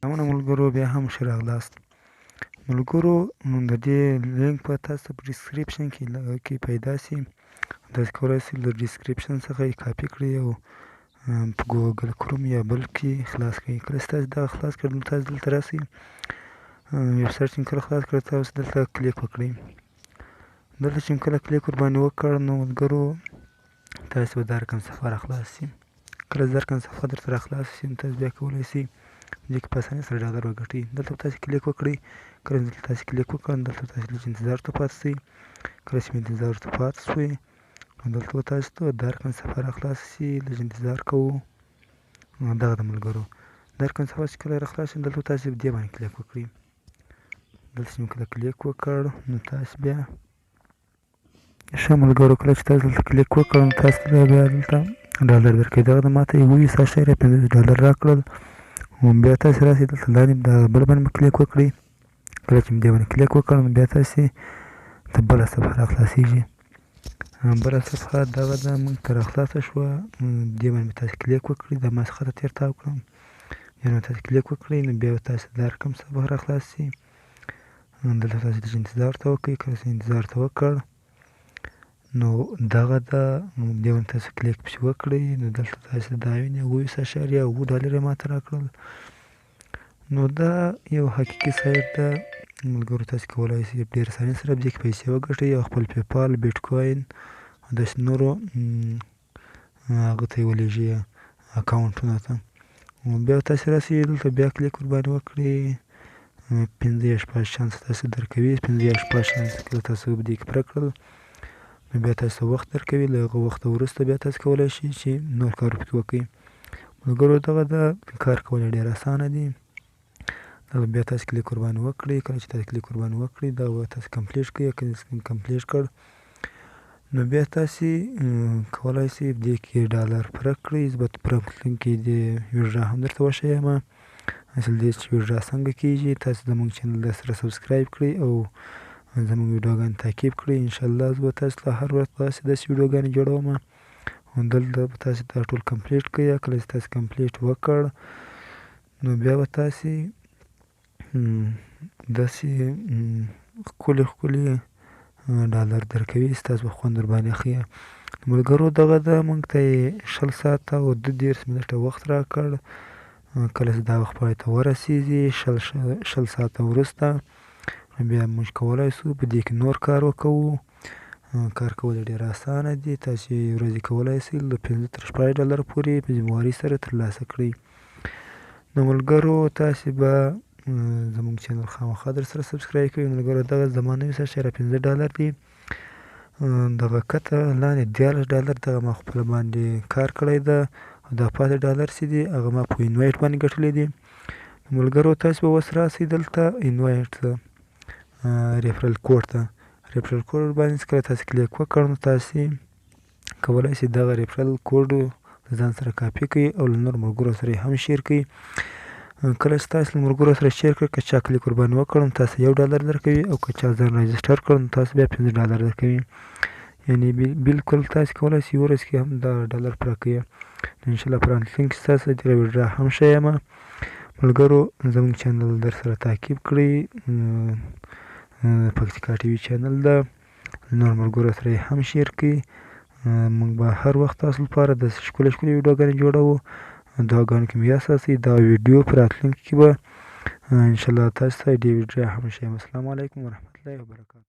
سلامونه ملګرو، بیا هم ښه راغلاست ملګرو. د دې لینک به تاسو ته په ډسکرپشن کې پیدا شي. تاسو کولای شئ له ډسکرپشن څخه یې کاپي کړئ او په ګوګل کروم یا بل کې خلاص کړئ. کله چې تاسو دغه خلاص کړئ نو تاسو دلته راسئ، ویب سایټ چې کله خلاص کړئ تاسو دلته کلیک وکړئ. دلته چې کله کلیک ورباندې وکړ نو ملګرو تاسو به دا رقم صفحه راخلاص شي. کله چې دا رقم صفحه درته راخلاص شي نو تاسو بیا کولی شئ دې کې په اسانۍ سره ډالر وګټئ. دلته به تاسې کلیک وکړئ. کله چې دلته تاسې کلیک وکړ نو دلته به تاسې لږ انتظار ته پاتې شئ. کله چې انتظار ورته پاتې شوئ نو دلته به تاسو ته دا رقم صفحه راخلاصه شي. لږ انتظار کوو. دغه د ملګرو دا رقم صفحه چې کله راخلاصه شي دلته به تاسې دې باندې کلیک وکړئ. دلته چې کله کلیک وکړ نو تاسو بیا ښه ملګرو کله چې تاسو دلته کلیک وکړ نو تاسو ته بیا دلته ډالر درکوي. دغه د ماته 21.25 ډالر راکړل. بیا تاسو راسئ دلته لاندې د بل باندې به کلیک وکړئ. کله چې دې باندې کلیک وکړ نو بیا تاسې ته بله صفحه راخلاصېږي. بله صفحه دغه ده موږ ته راخلاصه شوه. دې باندې به تاسې کلیک وکړئ. دا ما څخه تېر تاو کړم. دې باندې تاسې کلیک وکړئ نو بیا به تاسې دا رقم صفحه راخلاص شي. دلته تاسې لږ انتظار ته وکړئ. کله چې انتظار ته وکړ نو دغه ده دې باندې تاسو کلیک پسې وکړئ. نو دلته تاسې دا وینئ 21.7 ډالر یې ماته راکړل. نو دا یو حقیقي سایټ ده ملګرو، تاسو کولای شئ په ډېر اسانۍ سره په دې کې پیسې وګټئ او خپل پیپال، بیټ کوین او داسې نورو هغه ته یې ولېږئ اکاونټونو ته. بیا تاسې راسئ دلته بیا کلیک ورباندې وکړئ. 5 یا 6 چانس تاسو درکوي. 5 یا 6 چانس کله تاسو په دې کې پوره کړل نو بیا تاسو ته وخت درکوي. له هغه وخته وروسته بیا تاسو کولای شئ چې نور کار پکې وکړئ. ملګرو دغه ده کار کول یې ډېر اسانه دي. دغه بیا تاسو کلیک ورباندې وکړئ. کله چې تاسو کلیک ورباندې وکړئ دا به تاسو کمپلیټ کړئ. کله چې کمپلیټ کړ نو بیا تاسې کولای شئ په دې کې ډالر پوره کړئ. زه به په راتلونکي دې ویډرا هم درته وښیم. اصل دې چې ویډرا څنګه کېږي. تاسو زموږ چینل در سره سبسکرایب کړئ او زموږ ویډیوګانې تعقیب کړئ. انشاءالله زه به تاسو ته هر وخت داسې داسې ویډیوګانې جوړوم. دلته به تاسې دا ټول کمپلیټ کړئ. کله چې تاسې کمپلیټ وکړ نو بیا به تاسې داسې ښکلي ښکلي ډالر درکوي، ستاسو به خوند ورباندې اخلي. ملګرو دغه ده موږ ته یې 20 ساعته او 32 منټه وخت راکړ. کله چې دا وخت پای ته ورسېږي 20 ساعته وروسته بیا موږ کولای شو په دې کې نور کار وکړو. کار کول یې ډېر اسانه دي. تاسې ورځې کولای شئ له 5 تر 6 ډالر پورې په ذمهوارۍ سره ترلاسه کړئ. نو ملګرو تاسې به زموږ چینل خامخا در سره سبسکرایب کړئ. ملګرو دغه زما 19.5 ډالر دي. دغه کته لاندې 13 ډالر دغه ما خپله باندې کار کړی ده او دا پاتې ډالر چې دي هغه ما په انوایټ باندې ګټلي دي. ملګرو تاسې به اوس راسئ دلته انوایټ ته، ریفرل کوډ ته. ریفرل کوډ باندې چې کله تاسې کلیک وکړ نو تاسې کولای شئ دغه ریفرل کوډ له ځان سره کاپي کړئ او له نورو ملګرو سره یې هم شیر کړئ. کله چې تاسې له ملګرو سره شیر کړئ که چا کلیک ورباندې وکړ نو تاسې 1 ډالر درکوي او که چا ځان راجسټر کړ نو تاسو بیا 5 ډالر درکوي. یعنې بالکل تاسې کولای شئ یوه ورځ کې هم دا ډالر پوره کړئ. انشاءالله په راتلونکي کې ستاسو دغه ویډرا هم ښیم. ملګرو زموږ چینل در سره تعقیب کړئ. پکتیکا ټي وي چینل ده، نور ملګرو سره یې هم شیر کړئ. موږ به هر وخت تاسو لپاره داسې ښکلې ښکلې ویډیوګانې جوړوو. دعاګانو کې مو یاد ساتئ. دا ویډیو په راتلونکي کې به انشاءالله تاسو ته ډېر ویډیو هم ښیم. السلام علیکم ورحمت الله وبرکاته.